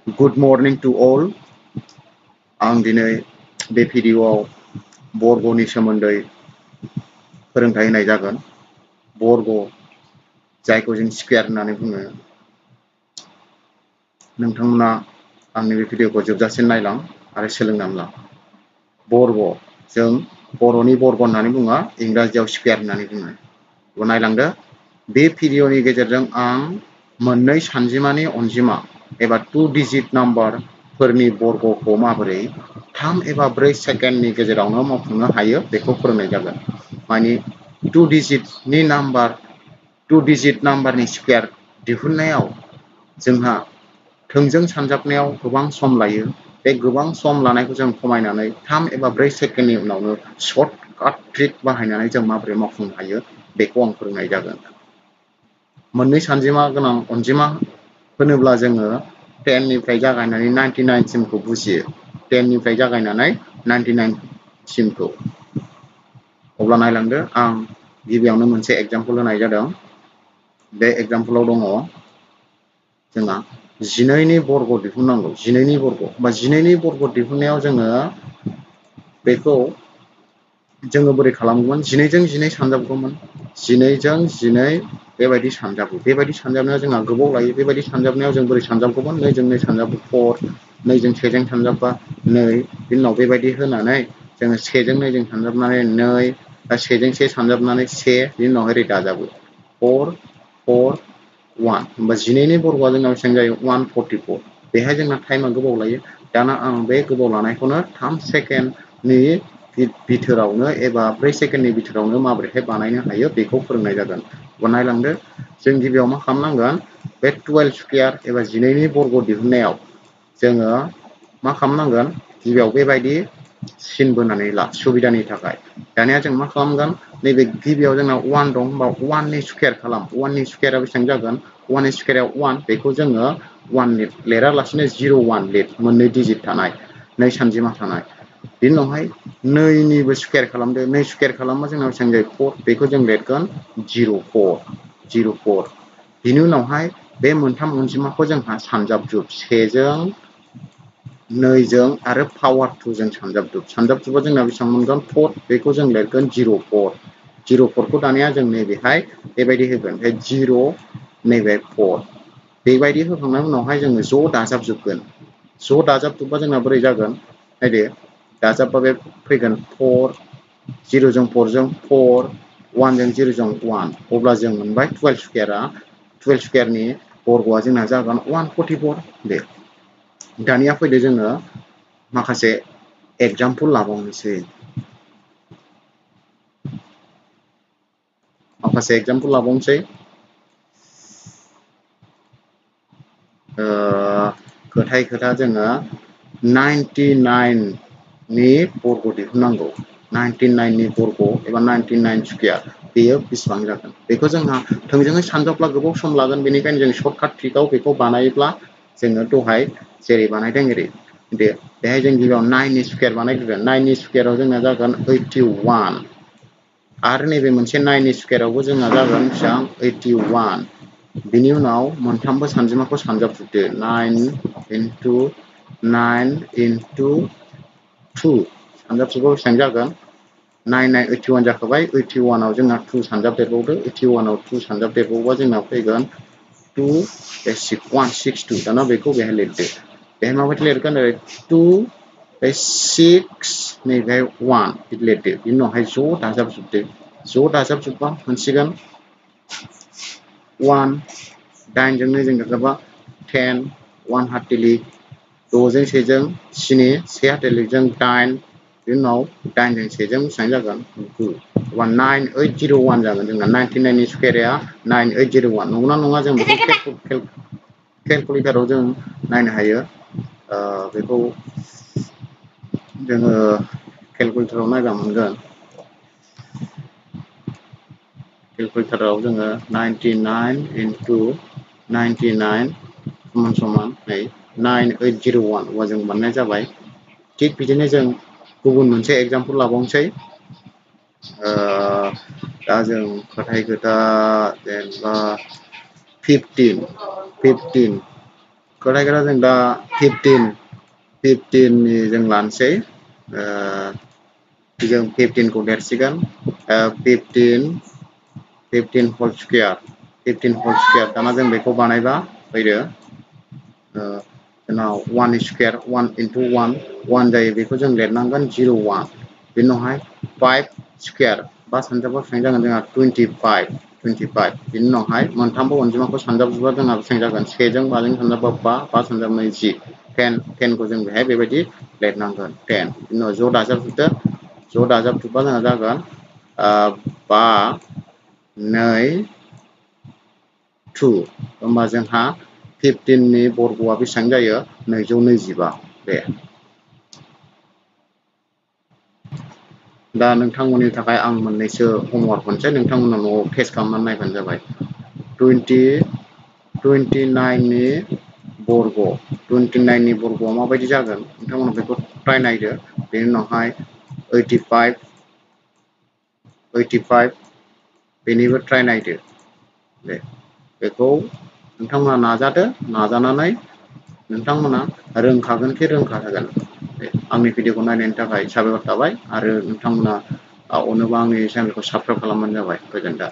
Good morning to all. आं दिनै बे भिडिअ'आव बर्गनि सोमोन्दै फोरोंथाय होनाय जागोन। बर्ग जायखौ जों स्क्वायर होननानै बुङो। नोंथांमोना आंनि बे भिडिअ'खौ जोबजासिम नायलां आरो सोलोंनानै ला। बर्ग जों बर'नि बर्ग होननानै बुङा, इंराजियाव स्क्वायर होननानै बुङो। बेखौ नायलांदो। बे भिडिअ'नि गेजेरजों आं मोननै सानजिमानि अनजिमा एबा 2 डिजिट नाम्बारफोरनि बर्गखौ माबोरै 3 एबा 4 सेकेन्डनि गेजेरावनो मावफुंनो हायो बेखौ फोरोंनाय जागोन। माने 2 डिजिट नाम्बारनि स्क्वायर दिहुननायाव जोंहा थोंजों सानजाबनायाव गोबां सम लायो। बे गोबां सम लानायखौ जों खमायनानै 3 एबा 4 सेकेन्डनि उनावनो सर्टकाट ट्रिक बाहायनानै जों माबोरै मावफुंनो हायो बेखौ आं फोरोंनाय जागोन। मोननै सानजिमा गोनां अनजिमा होनोब्ला जोङो 10 निफ्राय जागायनानै 99 सिमखौ बुजियो। 10 निफ्राय जागायनानै 99 सिमखौ। अब्ला नायलांदो, आं गिबियावनो मोनसे एग्जाम्पल होनाय जादों। बे एग्जाम्पलाव दङ जोंहा 12नि बर्ग दिहुननांगौ। 12नि बर्ग बा 12नि बर्ग दिहुननायाव जोङो बोरै खालामगौमोन? 12 जों 12 सानजाबगौमोन। 12 जों 12 बेबायदि सानजाबो। बेबायदि सानजाबनायाव जोंहा गोबाव लायो। बेबायदि सानजाबनायाव जों बोरै सानजाबगौमोन? 2 जों 2 सानजाबो 4, 2 जों 1 जों सानजाबबा 2, बिनि उनाव बेबायदि होनानै जोङो 1 जों 2 जों सानजाबनानै 2, 1 जों 1 सानजाबनानै 1, बिनि उनावहाय ओरै दाजाबो 4, 4, 1। होमबा 12नि बर्गआ जोंना बेसेबां जायो? 144। बेहाय जोंना टाइमा गोबाव लायो। दाना आं बे गोबाव लानायखौनो 3 सेकेन्डनि बिथोरावनो एबा 4 सेकेन्डनि बिथोरावनो माबोरैहाय बानायनो हायो बेखौ फोरोंनाय जागोन। नायलांदो, जों गिबियाव मा खालामनांगोन? बे 12 स्क्वायर एबा 12नि बर्ग दिहुननायाव जोङो मा खालामनांगोन? गिबियाव बेबायदि सिन बोनानै ला सुबिदानि थाखाय। दानिया जों मा खालामगोन? नैबे गिबियाव जोंना 1 दं, होमबा 1 नि स्क्वायर खालाम। 1 नि स्क्वायरा बेसेबां जागोन? 1 नि स्क्वायराव 1, बेखौ जोङो 1 लिरालासिनो 01 लिर, मोननै डिजिट थानाय, 2 सानजिमा थानाय। बिनि उनावहाय 2 निबो स्क्वायर खालामदो। 2 स्क्वायर खालामबा जोंना बेसेबां जायो? 4, बेखौ जों लिरगोन 04। बिनि उनावहाय बे मोनथाम अनजिमाखौ जोंहा सानजाबजोब। 1 जों 2 जों आरो पावार 2 जों सानजाबजोब। सानजाबजोबा जोंना बेसेबां मोनगोन? 4, बेखौ जों लिरगोन 04। 04खौ दानिया जों नैबेहाय बेबायदि होगोन। 0, नैबे 4। बेबायदि होखांनायनि उनावहाय जोङो ज' दाजाबजोबगोन। ज' दाजाबजोबबा जोंना बोरै जागोन? नायदो, दाजाबबा बे फैगोन 4, 0 जों 4 जों 4, 1 जों 0 जों 1। अब्ला जों मोनबाय 12 स्क्वायरा। 12 स्क्वायरनि बर्गआ जोंना जागोन 144। दे दानिया फैदो जोङो माखासे एग्जाम्पल लाबावनोसै। खोथायै खोथा जोङो 99 नि बर्ग दिहुननांगौ। 99 नि बर्ग एबा 99 स्क्वायर, बेयो बेसेबां जागोन? बेखौ जोंहा थोंजोङै सानजाबब्ला गोबाव सम लागोन। बेनिखायनो जों सर्टकाट ट्रिकआव बेखौ बानायोब्ला जोङो दहाय जेरै बानायदों एरै। दे बेहाय जों गिबियाव 9 नि स्क्वायर बानायग्रोगोन। 9 नि स्क्वायराव जोंना जागोन 81। आरो नैबे मोनसे 9 नि स्क्वायरावबो जोंना जागोन बेसेबां? 81। बिनि उनाव मोनथामबो सानजिमाखौ सानजाबजोबदो। 9 into 9 into 2 सानजाबजोबा बेसेबां जागोन? 9, 9, 81 जाखाबाय। 81 आव जोंना 2 सानजाबदेरबावदो। 81 आव 2 सानजाबदेरबावोबा जोंना फैगोन 2, 162। दाना बेखौ बेहाय लिरदो। बेहाय माबायदि लिरगोन? 2, 6, नैबेहाय 1 बिदि लिरदो। बिनि उनावहाय ज' दाजाबजोबदो। ज' दाजाबजोबबा मोनसिगोन 1, 8 जों 2 जों दाजाबबा 10, 1 हाथिलि, 6 जों 1 जों 7, 1 हाथिलिजों 8, बिनि उनाव 8 जों 1 जों बेसेबां जागोन? 9। अब्ला 9801 जागोन जोंना। 99 नि स्क्वायरा 9801। नंगौना नङा? जों बेखौ केलकुलेटाराव जों नायनो हायो। बेखौ जोङो केलकुलेटाराव नायबा मोनगोन। केलकुलेटाराव जोङो 99 into 99 समान नै 9801। अब्ला जों मोननाय जाबाय। थिग बिदिनो जों गुबुन मोनसे एग्जाम्पल लाबावनोसै। दा जों खोथायै खोथा जेनेबा 15 खोथायग्रा जों दा 15 नि जों लानोसै जों 15 खौ देरसिगोन 15 होल स्क्वायर दाना जों बेखौ बानायबा फैदो जोंनाव 1 स्क्वायर 1 into 1 जायो बेखौ जों लिरनांगोन 0 1 बेनि उनावहाय 5 स्क्वायर बा सानजाबा बेसेबां जागोन जोंहा 25 बेनि उनावहाय मोनथामबो अनजिमाखौ सानजाबजोबा जोंहा बेसेबां जागोन 1 जों 5 जों सानजाबा 5 सानजाबनाय 10 खौ जों बेहाय बेबायदि लिरनांगोन 10 बिनि उनाव ज' दाजाबजोबदो ज' दाजाबजोबबा जोंहा जागोन 5 2 2 होमबा जोंहा 15 नि बर्गआ बेसेबां जायो 225 दे दा नोंथांमोननि थाखाय आं मोननैसो हमवर्क होनोसै नोंथांमोना न'आव टेस्ट खालामनानै नायबानो जाबाय 29 नि बर्गआ माबायदि जागोन नोंथांमोना बेखौ ट्राय नायदो बेनि उनावहाय 85 बेनिबो ट्राय नायदो दे बेखौ नोंथांमोना नाजादो नाजानानै नोंथांमोना रोंखागोनखि रोंखागोन आंनि भिडिअखौ नायनायनि थाखाय साबायखर थाबाय आरो नोंथांमोना अनोबा आंनि चेनेलखौ साबस्क्राइब खालामबानो जाबाय गोजोन्थों